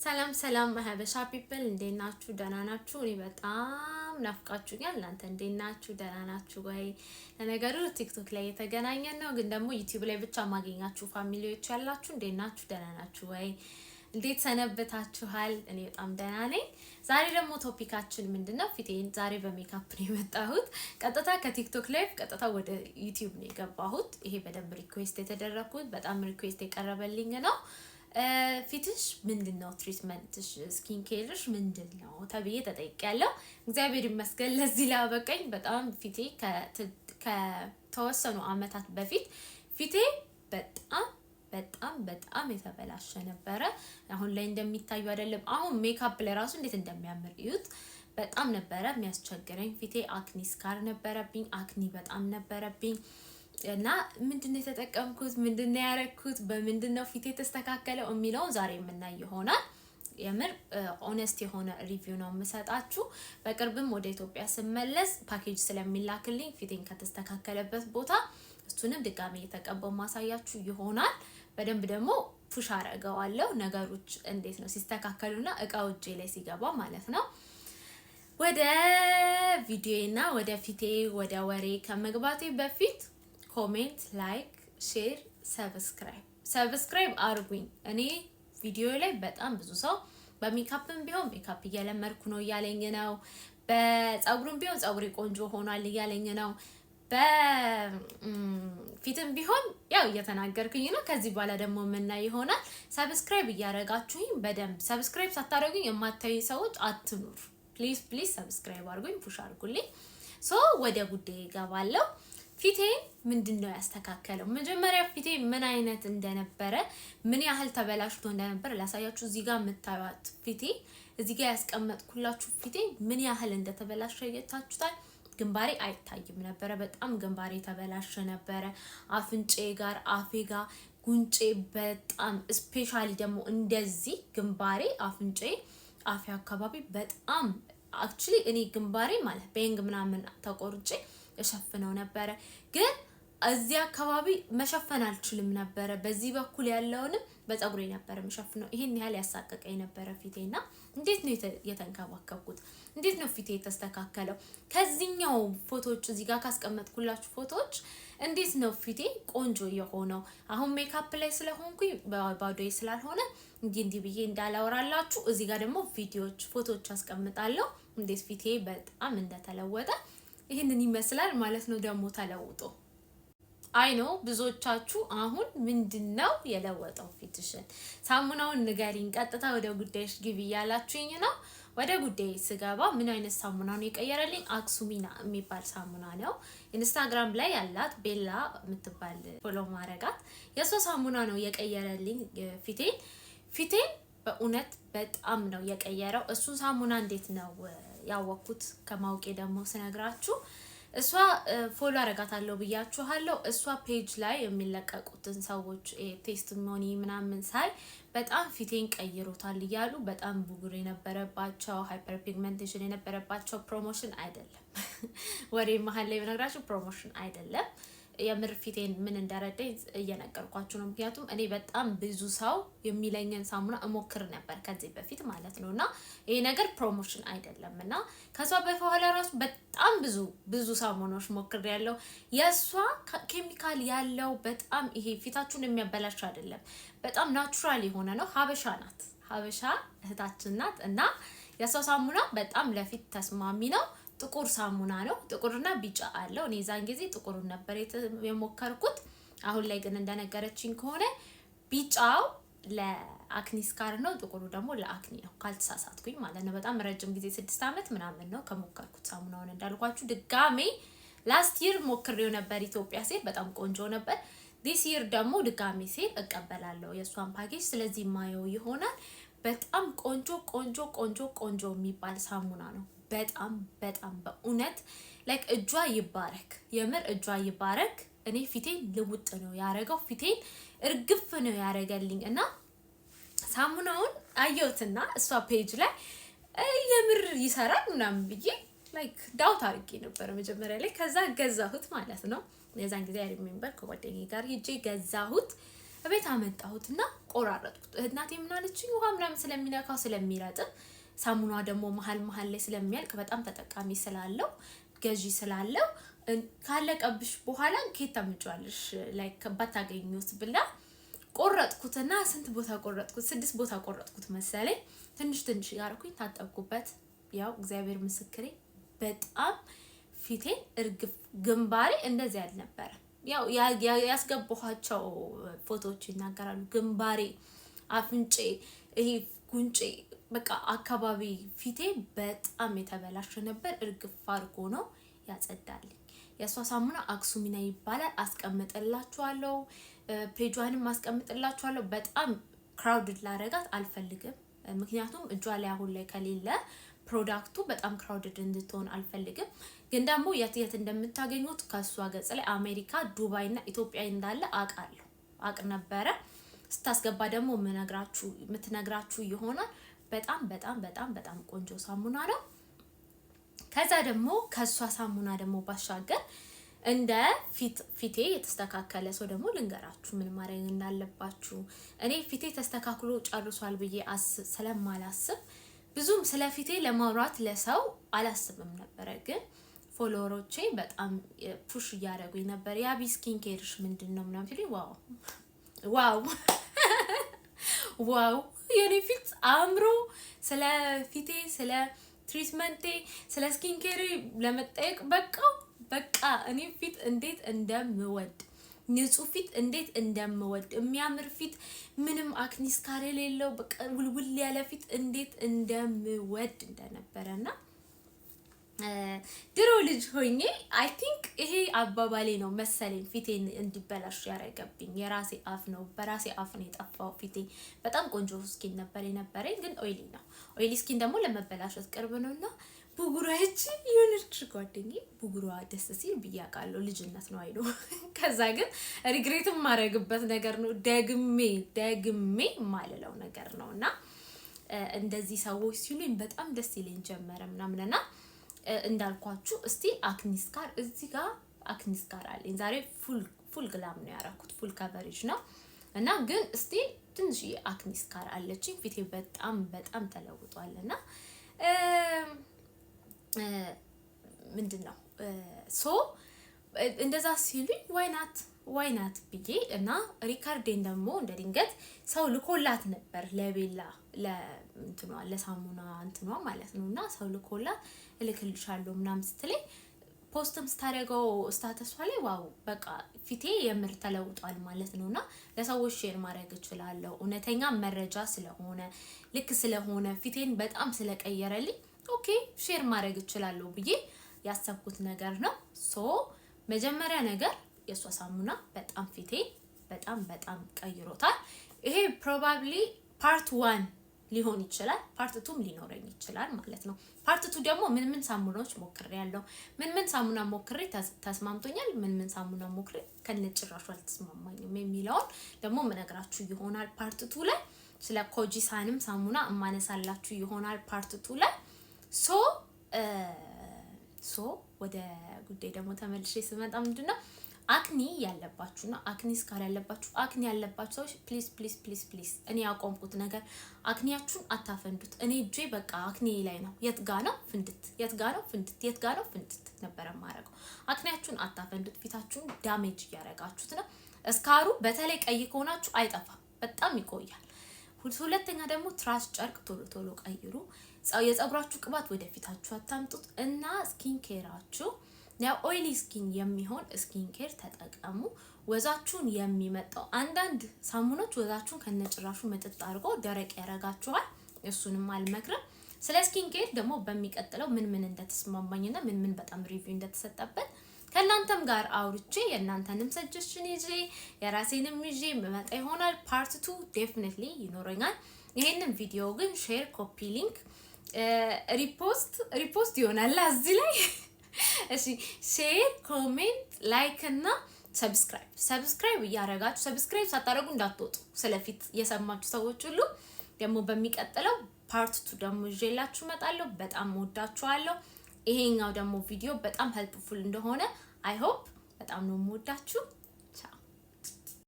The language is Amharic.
ሰላም ሰላም ሀበሻ people፣ እንዴት ናችሁ? ደህና ናችሁ? እኔ በጣም ናፍቃችሁኛል። እናንተ እንዴት ናችሁ? ደህና ናችሁ ወይ? ለነገሩ ቲክቶክ ላይ የተገናኘን ነው፣ ግን ደግሞ ዩቲዩብ ላይ ብቻ ማገኛችሁ family ዎች ያላችሁ እንዴት ናችሁ? ደህና ናችሁ ወይ? እንዴት ሰነበታችኋል? እኔ በጣም ደህና ነኝ። ዛሬ ደግሞ topic ኣችን ምንድን ነው? ፊቴን ዛሬ በሜካፕ ነው የመጣሁት። ቀጥታ ከቲክቶክ live ቀጥታ ወደ ዩቲዩብ ነው የገባሁት። ይሄ በደንብ request የተደረግኩት፣ በጣም request የቀረበልኝ ነው። ፊትሽ ምንድን ነው treatment ሽ፣ skin care ሽ ምንድን ነው ተብዬ ተጠይቄያለሁ። እግዚአብሔር ይመስገን ለዚህ ላበቀኝ። በጣም ፊቴ ከተወሰኑ አመታት በፊት ፊቴ በጣም በጣም በጣም የተበላሸ ነበረ። አሁን ላይ እንደሚታዩ አይደለም። አሁን ሜካፕ ላይ ራሱ እንዴት እንደሚያምር እዩት። በጣም ነበረ የሚያስቸግረኝ ፊቴ። Acne scar ነበረብኝ። Acne በጣም ነበረብኝ። እና ምንድን ነው የተጠቀምኩት፣ ምንድን ነው ያረግኩት፣ በምንድን ነው ፊቴ የተስተካከለው የሚለውን ዛሬ የምናይ ይሆናል። የምር honest የሆነ review ነው የምሰጣችሁ። በቅርብም ወደ ኢትዮጵያ ስመለስ ፓኬጅ ስለሚላክልኝ ፊቴን ከተስተካከለበት ቦታ እሱንም ድጋሜ እየተቀባው ማሳያችሁ ይሆናል። በደንብ ደግሞ push አረገዋለሁ ነገሮች እንዴት ነው ሲስተካከሉና እቃው እጄ ላይ ሲገባ ማለት ነው። ወደ ቪዲዮና ወደ ፊቴ ወደ ወሬ ከመግባቴ በፊት comment፣ like፣ share፣ subscribe አድርጉኝ። እኔ ቪዲዮ ላይ በጣም ብዙ ሰው በሜካፕም ቢሆን ሜካፕ እየለመድኩ ነው እያለኝ ነው። በፀጉሩም ቢሆን ፀጉሬ ቆንጆ ሆኗል እያለኝ ነው። በፊትም ቢሆን ያው እየተናገርኩኝ ነው። ከዚህ በኋላ ደግሞ የምናይ ይሆናል። Subscribe እያደረጋችሁኝ፣ በደንብ subscribe ሳታደርጉኝ የማታዩ ሰዎች አትኑር። Please, please subscribe አድርጉኝ፣ push አድርጉልኝ። So ወደ ጉዳይ እገባለሁ። ፊቴን ምንድን ነው ያስተካከለው? መጀመሪያ ፊቴ ምን አይነት እንደነበረ፣ ምን ያህል ተበላሽቶ እንደነበረ ላሳያችሁ። እዚህ ጋር የምታዩት ፊቴ፣ እዚህ ጋር ያስቀመጥኩላችሁ ፊቴ ምን ያህል እንደተበላሸ እየታችሁታል። ግንባሬ አይታይም ነበረ። በጣም ግንባሬ የተበላሸ ነበረ። አፍንጬ ጋር፣ አፌ ጋር፣ ጉንጬ በጣም especially ደግሞ እንደዚህ ግንባሬ፣ አፍንጬ፣ አፌ አካባቢ በጣም። Actually እኔ ግንባሬ ማለት bang ምናምን ተቆርጬ እሸፍነው ነበረ፣ ግን እዚህ አካባቢ መሸፈን አልችልም ነበረ። በዚህ በኩል ያለውንም በፀጉሬ ነበረ የምሸፍነው። ይሄን ያህል ያሳቀቀኝ ነበረ ፊቴና እንዴት ነው የተንከባከብኩት? እንዴት ነው ፊቴ የተስተካከለው? ከዚህኛው ፎቶዎች፣ እዚህ ጋር ካስቀመጥኩላችሁ ፎቶዎች እንዴት ነው ፊቴ ቆንጆ የሆነው? አሁን ሜካፕ ላይ ስለሆንኩኝ፣ ባዶዬ ስላልሆነ እንዲህ እንዲህ ብዬ እንዳላወራላችሁ እዚህ ጋር ደግሞ ቪዲዮዎች፣ ፎቶዎች አስቀምጣለሁ። እንዴት ፊቴ በጣም እንደተለወጠ ይህንን ይመስላል ማለት ነው። ደግሞ ተለውጦ I know ብዙዎቻችሁ አሁን ምንድን ነው የለወጠው ፊትሽን፣ ሳሙናውን ንገሪኝ፣ ቀጥታ ወደ ጉዳይሽ ግቢ እያላችሁኝ ነው። ወደ ጉዳይ ስገባ ምን አይነት ሳሙና ነው የቀየረልኝ? አክሱሚና የሚባል ሳሙና ነው። ኢንስታግራም ላይ ያላት ቤላ የምትባል follow ማረጋት፣ የእሷ ሳሙና ነው የቀየረልኝ ፊቴን። ፊቴን በእውነት በጣም ነው የቀየረው። እሱን ሳሙና እንዴት ነው ያወቅኩት? ከማውቄ ደግሞ ስነግራችሁ እሷ follow አረጋታለሁ ብያችኋለሁ። እሷ page ላይ የሚለቀቁትን ሰዎች testimony ምናምን ሳይ በጣም ፊቴን ቀይሮታል እያሉ፣ በጣም ብጉር የነበረባቸው፣ hyperpigmentation የነበረባቸው፣ promotion አይደለም፣ ወሬ መሀል ላይ በነግራችሁ promotion አይደለም። የምር ፊቴን ምን እንደረዳኝ እየነገርኳችሁ ነው። ምክንያቱም እኔ በጣም ብዙ ሰው የሚለኝን ሳሙና እሞክር ነበር ከዚህ በፊት ማለት ነው። እና ይሄ ነገር promotion አይደለም። እና ከሷ በኋላ ራሱ በጣም ብዙ ብዙ ሳሙናዎች ሞክሬያለሁ። የእሷ ኬሚካል ያለው፣ በጣም ይሄ ፊታችሁን የሚያበላሽ አይደለም። በጣም natural የሆነ ነው። ሀበሻ ናት፣ ሀበሻ እህታችን ናት። እና የእሷ ሳሙና በጣም ለፊት ተስማሚ ነው። ጥቁር ሳሙና ነው። ጥቁርና ቢጫ አለው። እኔ የዛን ጊዜ ጥቁሩን ነበር የሞከርኩት። አሁን ላይ ግን እንደነገረችኝ ከሆነ ቢጫው ለ acne scar ነው፣ ጥቁሩ ደግሞ ለ acne ነው ካልተሳሳትኩኝ ማለት ነው። በጣም ረጅም ጊዜ፣ 6 ዓመት ምናምን ነው ከሞከርኩት ሳሙናውን። እንዳልኳችሁ ድጋሜ last year ሞክሬው ነበር ኢትዮጵያ ስሄድ፣ በጣም ቆንጆ ነበር። This year ደግሞ ድጋሜ ስሄድ እቀበላለሁ የእሷን ፓኬጅ። ስለዚህ ማየው ይሆናል። በጣም ቆንጆ ቆንጆ ቆንጆ ቆንጆ የሚባል ሳሙና ነው። በጣም በጣም በእውነት like እጇ ይባረክ፣ የምር እጇ ይባረክ። እኔ ፊቴን ልውጥ ነው ያረገው፣ ፊቴን እርግፍ ነው ያረገልኝ። እና ሳሙናውን አየሁትና እሷ page ላይ የምር ይሰራል ምናምን ብዬ like doubt አድርጌ ነበረ መጀመሪያ ላይ። ከዛ ገዛሁት ማለት ነው። የዛን ጊዜ I remember ከጓደኛዬ ጋር ሄጄ ገዛሁት፣ እቤት አመጣሁት እና ቆራረጥኩት። እናቴ ምን አለችኝ? ውሃ ምናምን ስለሚነካው ስለሚረጥብ፣ ሳሙና ደግሞ መሀል መሀል ላይ ስለሚያልቅ፣ በጣም ተጠቃሚ ስላለው፣ ገዢ ስላለው፣ ካለቀብሽ በኋላ ኬት ታመጪዋለሽ፣ like ባታገኙት ብላ ቆረጥኩትና ስንት ቦታ ቆረጥኩት? ስድስት ቦታ ቆረጥኩት መሰለኝ። ትንሽ ትንሽ እያደረኩኝ ታጠብኩበት። ያው እግዚአብሔር ምስክሬ በጣም ፊቴን እርግፍ፣ ግንባሬ እንደዚህ አልነበረ። ያው ያስገባኋቸው ፎቶዎች ይናገራሉ። ግንባሬ፣ አፍንጬ፣ ይሄ ጉንጬ፣ በቃ አካባቢ ፊቴ በጣም የተበላሸ ነበር። እርግፍ አድርጎ ነው ያጸዳልኝ። የእሷ ሳሙና አክሱሚና ይባላል። አስቀምጥላችኋለሁ፣ page ኧንም አስቀምጥላችኋለሁ። በጣም crowded ላረጋት አልፈልግም። ምክንያቱም እጇ ላይ አሁን ላይ ከሌለ product ኡ በጣም crowded እንድትሆን አልፈልግም። ግን ደግሞ የት የት እንደምታገኙት ከእሷ ገጽ ላይ አሜሪካ፣ ዱባይ እና ኢትዮጵያ እንዳለ አውቃለሁ፣ አውቅ ነበረ። ስታስገባ ደግሞ የምትነግራችሁ ይሆናል። በጣም በጣም በጣም በጣም ቆንጆ ሳሙና ነው። ከዛ ደግሞ ከእሷ ሳሙና ደግሞ ባሻገር እንደ ፊቴ የተስተካከለ ሰው ደግሞ ልንገራችሁ ምን ማድረግ እንዳለባችሁ። እኔ ፊቴ ተስተካክሎ ጨርሷል ብዬ ስለማላስብ ብዙም ስለ ፊቴ ለማውራት ለሰው አላስብም ነበረ። ግን follower ኦቼ በጣም push እያደረጉኝ ነበር። ያቢ skin care ሽ ምንድን ነው ምናምን ሲሉኝ wow wow wow፣ የኔ ፊት አምሮ ስለ ፊቴ፣ ስለ treatment ኤ፣ ስለ skin care ኤ ለመጠየቅ በቃ እኔ ፊት እንዴት እንደምወድ፣ ንጹህ ፊት እንዴት እንደምወድ፣ የሚያምር ፊት፣ ምንም acne scar የሌለው፣ በቃ ውልውል ያለ ፊት እንዴት እንደምወድ እንደነበረ። እና ድሮ ልጅ ሆኜ I think ይሄ አባባሌ ነው መሰለኝ ፊቴን እንዲበላሽ ያደረገብኝ። የራሴ አፍ ነው፣ በራሴ አፍ ነው የጠፋው ፊቴ። በጣም ቆንጆ skin ነበር የነበረኝ፣ ግን oily ነው። Oily skin ደግሞ ለመበላሸት ቅርብ ነው። እና ብጉሯ ይቺ የሆነች ጓደኛዬ ብጉሯ ደስ ሲል ብዬ አውቃለሁ። ልጅነት ነው አይዶ። ከዛ ግን regret የማደርግበት ነገር ነው፣ ደግሜ ደግሜ የማልለው ነገር ነው። እና እንደዚህ ሰዎች ሲሉኝ በጣም ደስ ይለኝ ጀመረ ምናምን። እና እንዳልኳችሁ እስቲ acne scar፣ እዚህ ጋር acne scar አለኝ። ዛሬ full glam ነው ያደረኩት፣ full coverage ነው። እና ግን እስቲ ትንሽ acne scar አለችኝ። ፊቴ በጣም በጣም ተለውጧል። እና ምንድን ነው፣ so እንደዛ ሲሉኝ why not, why not ብዬ እና record ኤን ደግሞ እንደ ድንገት ሰው ልኮላት ነበር ለቤላ፣ ለእንትኗ፣ ለሳሙና እንትኗ ማለት ነው። እና ሰው ልኮላት እልክልሻለሁ ምናምን ስትለኝ፣ post ም ስታደርገው status ኧ ላይ wow፣ በቃ ፊቴ የምር ተለውጧል ማለት ነው። እና ለሰዎች share ማድረግ እችላለሁ፣ እውነተኛ መረጃ ስለሆነ፣ ልክ ስለሆነ፣ ፊቴን በጣም ስለቀየረልኝ okay share ማድረግ እችላለሁ ብዬ ያሰብኩት ነገር ነው። So መጀመሪያ ነገር የእሷ ሳሙና በጣም ፊቴ በጣም በጣም ቀይሮታል። ይሄ probably part one ሊሆን ይችላል፣ part two ም ሊኖረኝ ይችላል ማለት ነው። Part two ደግሞ ምን ምን ሳሙናዎች ሞክሬያለሁ፣ ምን ምን ሳሙና ሞክሬ ተስማምቶኛል፣ ምን ምን ሳሙና ሞክሬ ከነጭራሹ አልተስማማኝም የሚለውን ደግሞ ምነግራችሁ ይሆናል part two ላይ። ስለ ኮጂሳንም ሳሙና እማነሳላችሁ ይሆናል part two ላይ። So ወደ ጉዳይ ደግሞ ተመልሼ ስመጣ ምንድን ነው፣ acne ያለባችሁና acne scar ያለባችሁ፣ acne ያለባችሁ ሰዎች please please please please፣ እኔ ያቆምኩት ነገር acne ያችሁን አታፈንዱት። እኔ እጄ በቃ acne ላይ ነው፣ የት ጋ ነው ፍንድት፣ የት ጋ ነው ፍንድት፣ የት ጋ ነው ፍንድት ነበረ ማድረገው። Acne ያችሁን አታፈንዱት፣ ፊታችሁን damage እያደረጋችሁት ነው። Scar ኡ በተለይ ቀይ ከሆናችሁ አይጠፋም፣ በጣም ይቆያል። ሁለተኛ ደግሞ ትራስ ጨርቅ ቶሎ ቶሎ ቀይሩ። የፀጉራችሁ ቅባት ወደ ፊታችሁ አታምጡት። እና skin care ኣችሁ ያ oily skin የሚሆን skin care ተጠቀሙ። ወዛችሁን የሚመጣው አንዳንድ ሳሙኖች ወዛችሁን ከነጭራሹ መጥጥ አድርጎ ደረቅ ያደርጋችኋል። እሱንም አልመክርም። ስለ skin care ደግሞ በሚቀጥለው ምን ምን እንደተስማማኝና ምን ምን በጣም review እንደተሰጠበት ከእናንተም ጋር አውርቼ፣ የእናንተንም suggestion ይዤ፣ የራሴንም ይዤ የምመጣ ይሆናል። Part two definitely ይኖረኛል። ይሄንን ቪዲዮ ግን share፣ copy link፣ repost፣ repost ይሆናል እዚህ ላይ። እሺ፣ share፣ comment፣ like እና subscribe፣ subscribe እያደረጋችሁ፣ subscribe ሳታደርጉ እንዳትወጡ። ስለፊት የሰማችሁ ሰዎች ሁሉ ደግሞ በሚቀጥለው part two ደግሞ ይዤላችሁ እመጣለሁ። በጣም ወዳችኋለሁ። ይሄኛው ደግሞ ቪዲዮ በጣም helpful እንደሆነ I hope። በጣም ነው የምወዳችሁ።